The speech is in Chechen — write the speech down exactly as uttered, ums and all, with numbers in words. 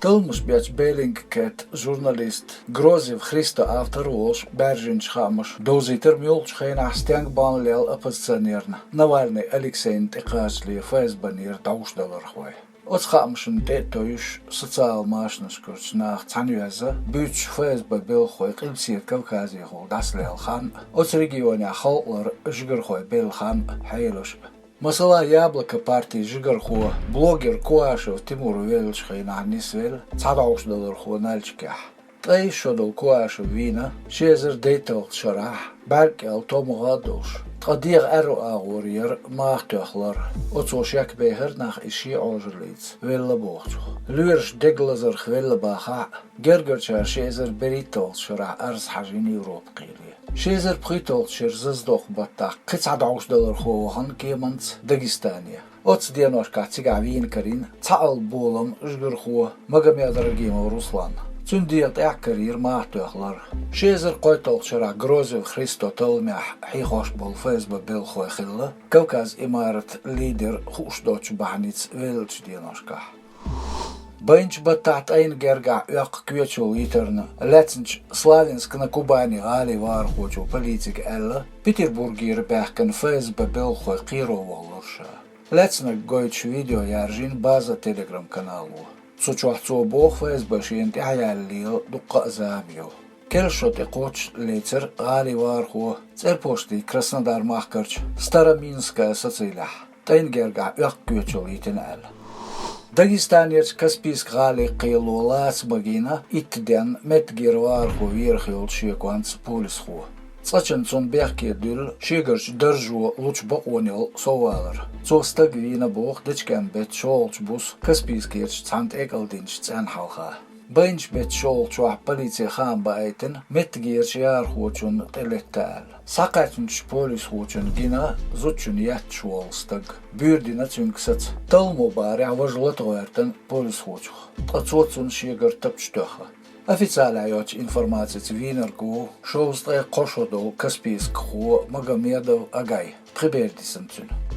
Талламаш бечу Bellingcat журналист Грозев Христо автор волуш баьржинчу хаамаша довзийтира муьлххачу хенахь стенга бахьана лелла оппозиционерна Навальный Алексейна тӀекхачале ФСБ-нера дӀовш далархой. Оцу хаамашна тӀе а товш, социал машанашкарчу наха цхьаьна йоьзна, буьйцуш ФСБ белхахой къилбаседа Кавказехула дӀасалелла хан а, оцу регионехь халкъалара жигархой белла хан а, хьелаш а. Масала, «Яблоко» партин жигархо, блогер Куашев Тимур веллачу хенахь нисвелла цхьа дӀовш далархо Нальчикехь. Ткъе исс шо долу Куашев вийна ши эзар дейтталгӀачу шарахь, бӀаьрг кӀел томгӀа а долуш, ткъа дегӀан аьрру агӀор яра маха тоьхна лар. Оцо шек бехира нах и шен Ӏожаллица велла бохучух. Лоьраш дега лазарх велла бахахь а, гергарчара ши эзар берхӀитталгӀачу шарахь арз хьажийна Европа кхеле. Ши эзар пхийтталгӀачу шеран зазадоккху баттахь кхин цхьа дӀовш далархо вахана кеманца Дагестане. Оццу деношкахь цигахь вийна карийна цхьаалла болам жигархо Магомедрагимов Руслан. Цуьнан дегӀан тӀехь а карийра маха тоьхна лар. Ши эзар кхойтталгӀачу шарахь Грозев Христо талламехь хьехош болу ФСБ белхахой хилла Кавказ имарат лидер хууш доцучу бахьаница веллачу деношкахь. Байначу баттахь ткъе исс гергахь оьккху коьчал йитарна лаьцначу Славянск на Кубани гӀалин вахархочо полицига аьлла, Петербургера баьхкина ФСБ белхахой кхеро вахалура ша. Лаьцнарг гойтуш видео яржийна «База» Telegram-канало. Цу чохь цо боху, ФСБ шена тӀаьхьаяьлла лела дуккха а зама йо. Керла шо тӀекхоччуш лецира гӀалин вахархо ЦӀерпошти Краснодар-махкарчу Староминская сацийлехь, ткъе исс гергахь оьккху коьчал йитина аьлла. Дагестанерчу Каспийск гӀалин кхело лаца магийна итт денна меттигера вахархо верах йолчу шеконца полисхо. Цкъачунна цунна бехке дуьллу шегарчу даржо лучу бакъонел соввалар. Цо стаг вийна боху дечкен-беттан шолгӀачу буса Каспийскерчу цхьана тӀекӀал динчу цӀенна хьалха. Байначу беттан шолгӀачохь полице хаам баийтина меттигерчу яхархочунна тӀелетта аьлла. Схьакхаьчначу полисхочунна гина зудчунна етташ волу стаг. Буьйр дина цуьнга саца. Талламо бахарехь важа лата гӀоьртина полисхочух. Ткъа цо цунна шегара тапча тоьхна. Официалехь йоцчу информацица вийнарг ву шовзткъе кхо шо долу каспийскхо Магомедов Агай. Пхи бер дисина цуьнан.